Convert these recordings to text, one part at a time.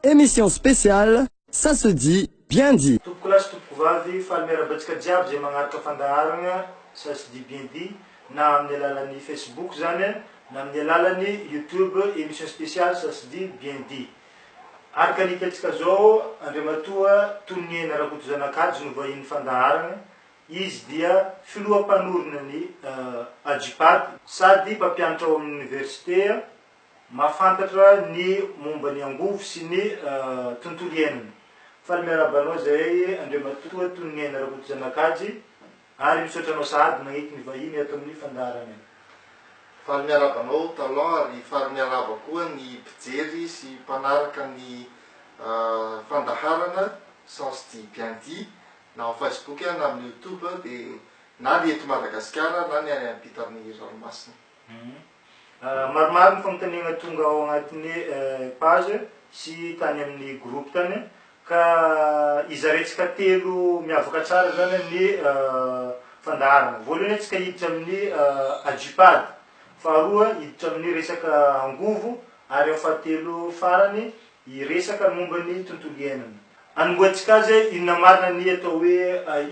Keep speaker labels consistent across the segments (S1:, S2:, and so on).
S1: Émission spéciale, ça se dit, bien dit.
S2: Tompokolahy sy tompokovavy, faly miarahaba antsika jiaby izay magnaraka fandaharagna Ça se dit bien dit na amin'ny alalan'ny Facebook zany na amin'ny alalan'ny YouTube émission spéciale Ça se dit bien dit. Araka ny hitantsika zao, Andriamatoa Toniaina Rakotozanakajy no vahinin'ny fandaharagna, izy dia filoha mpanorina ny Ajipad sady mpampianatra ao amin'ny oniversite mahafantatra ny momba ny angovo sy ny tontolo iainana. Faly miarahaba anao izahay Andriamatoa Toniaina Rakotozanakajy ary misaotra anao sahady nagneky ny vahiny ato amin'ny fandaharanay.
S3: Faly miarahaba anao Talon ary faly miarahaba koa ny mpijery sy mpanaraka ny fandaharana Sens dit bien dit na ao Facebook na amin'ny YouTube dia na ny eto Madagasikara na ny any ampitan'ny ranomasina.
S2: Maromaro ny fanontaniana tonga ao agnatin'ny page sy tany amin'ny groupe tany ka izarentsika telo miavaka tsara zany ny fandaharana. Voalohany antsika hiditra amin'ny Ajipad, faharoa hiditra amin'ny resaka angovo ary amin'ny fahatelo farany hiresaka momba ny tontolo iainana. Anombohantsika azy inona marina ny atao hoe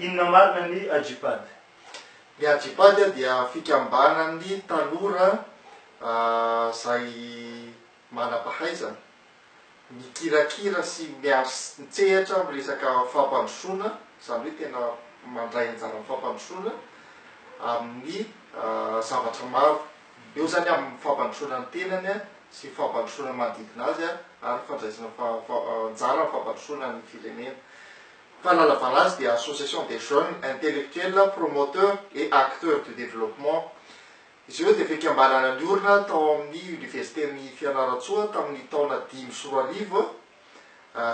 S2: inona marina ny Ajipad?
S3: Ny Ajipad dia fikambanan'ny tanora izay manam-pahaizana, mikirakira sy miantsehatra amin'ny resaka fampandrosoana, izany hoe tena mandray anjara amin'ny fampandrosoana amin'ny zavatra maro. Eo izany amin'ny fampandrosoana ny tenany sy ny fampandrosoana ny manodidina azy ary ny fandraisana anjara amin'ny fampandrosoana ny firenena. Fanalavana azy dia Association des jeunes intellectuels promoteurs et acteurs du développement. Izy ireo dia fikambanana niorina tao amin'ny Oniversiten'i Fianarantsoa tamin'ny taona 2005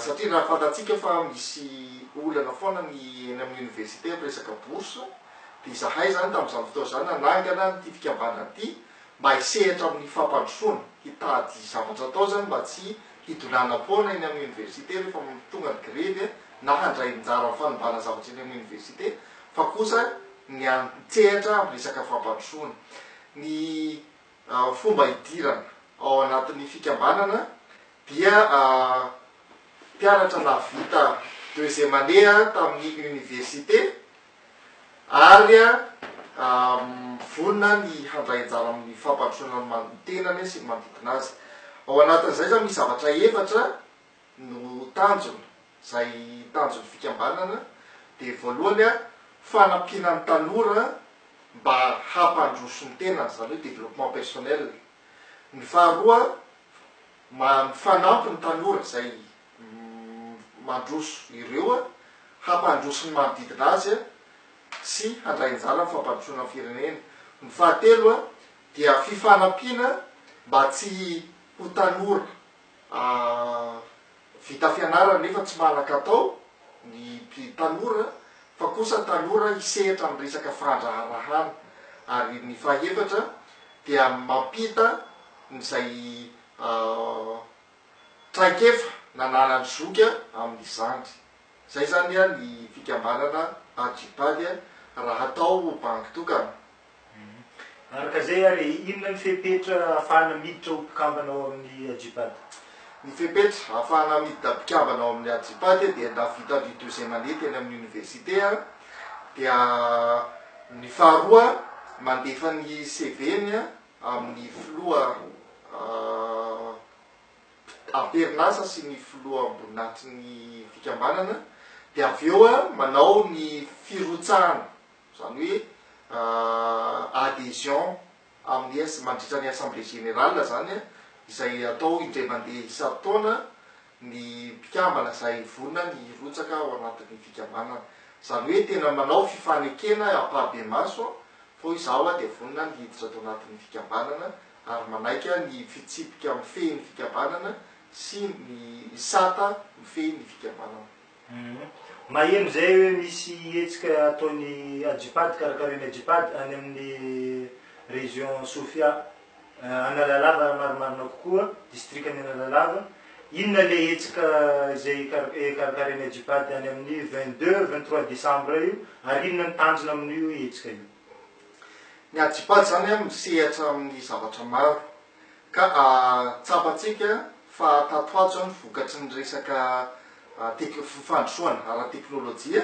S3: satria raha fantatsika fa misy olana foana ny eny amin'ny oniversite amin'ny resaka bourse dia izahay izany tamin'izany fotoana izany nanangana an'ity fikambanana ity mba hisehatra amin'ny fampandrosoana, hitady zavatra atao izany mba tsy hidonanam-poana eny amin'ny oniversite rehefa tonga ny grevy na handray anjara amin'ny fanimbana zavatra eny amin'ny oniversite fa kosa ny an-tsehatra amin'ny resaka fampandrosoana. Ny fomba hidirana ao anatin'ny fikambanana dia mpianatra nahavita deuxième année tamin'ny université ary vonona ny handray anjara amin'ny fampandrosoana ny tenany sy ny manodidina azy. Ao anatin'izay izany misy zavatra efatra no tanjona, izay tanjon'ny fikambanana dia voalohany fanampiana ny tanora mba hampandroso ny tenany, izany hoe développement personnel. Ny faharoa, mifanampy ny tanora izay mandroso ireo hampandroso ny manodidina azy sy handray anjara amin'ny fampandrosoana ny firenena. Ny fahatelo dia fifanampiana mba tsy ho tanora vita fianarana nefa tsy manan-katao ny tanora fa kosa tanora hisehatra amin'ny resaka fandraharahana. Ary ny fahefatra dia mampita izay traikefa nananan'ny zoky amin'ny zandry. Izay izany ny fikambanana Ajipad raha atao ho banky tokana.
S2: Araka izay ary, inona ny fepetra ahafahana miditra ho mpikambana ao amin'ny Ajipad?
S3: Ny fepetra ahafahana miditra mpikambana ao amin'ny Ajipad dia nahavita ny deuxième année teny amin'ny université dia ny faharoa mandefa ny CV-ny amin'ny filoha am-perinasa sy ny filoham-boninahitry ny fikambanana dia avy eo manao ny firotsahana Izany hoe adhesion amin'ny mandritra ny assemblée générale izany izay atao indray mandeha isan-taona ny mpikambana izay vonona ny hirotsaka ao anatin'ny fikambanana. Izany hoe tena manao fifanekena ampahibemaso fa hoe izaho aho dia vonona ny hiditra ato anatin'ny fikambanana ary manaiky ny fitsipika mifehy ny fikambanana sy ny sata mifehy ny fikambanana.
S2: Maheno izay hoe misy hetsika ataon'ny Ajipad, karakarain'ny Ajipad any amin'ny région Sofia, Analalava raha marimarina kokoa, distrikan'i Analalava. Inona ilay hetsika izay karakarain'ny Ajipad any amin'ny 22, 23 décembre io ary inona ny tanjona amin'io hetsika io?
S3: Ny Ajipad izany misehatra amin'ny zavatra maro ka tsapantsika fa tato ho ato izany vokatry ny resaka tek- fandrosoana ara-teknolojia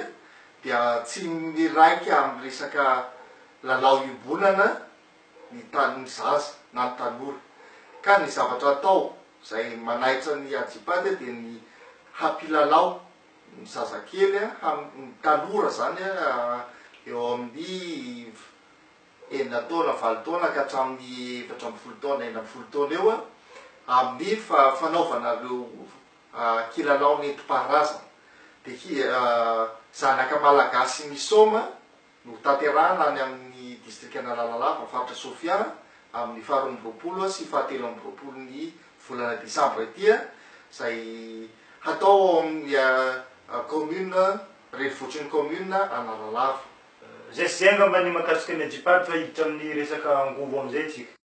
S3: dia tsy miraika amin'ny resaka lalao iombonana ny ta- ny zaza na ny tanora ka ny zavatra atao izay manaitra ny Ajipad dia ny hampilalao ny zazakely an, ny tanora zany an, eo amin'ny enina taona, valo taona ka hatramin'ny 14 taona, 16 taona eo an, amin'ny fanaovana ireo kilalao nentim-paharazana. Dia zanaka malagasy misaoma no tanterahina any amin'ny distrikan'Analalava, faritra Sofia, amin'ny faha 22 sy faha 23 ny volana desambra ity, izay hatao ao amin'ny commune, renivohitry ny commune Analalava.
S2: Zay sy zay angamba ny mahakasika ny Ajipad fa hiditra amin'ny resaka angovo amin'izay tsika.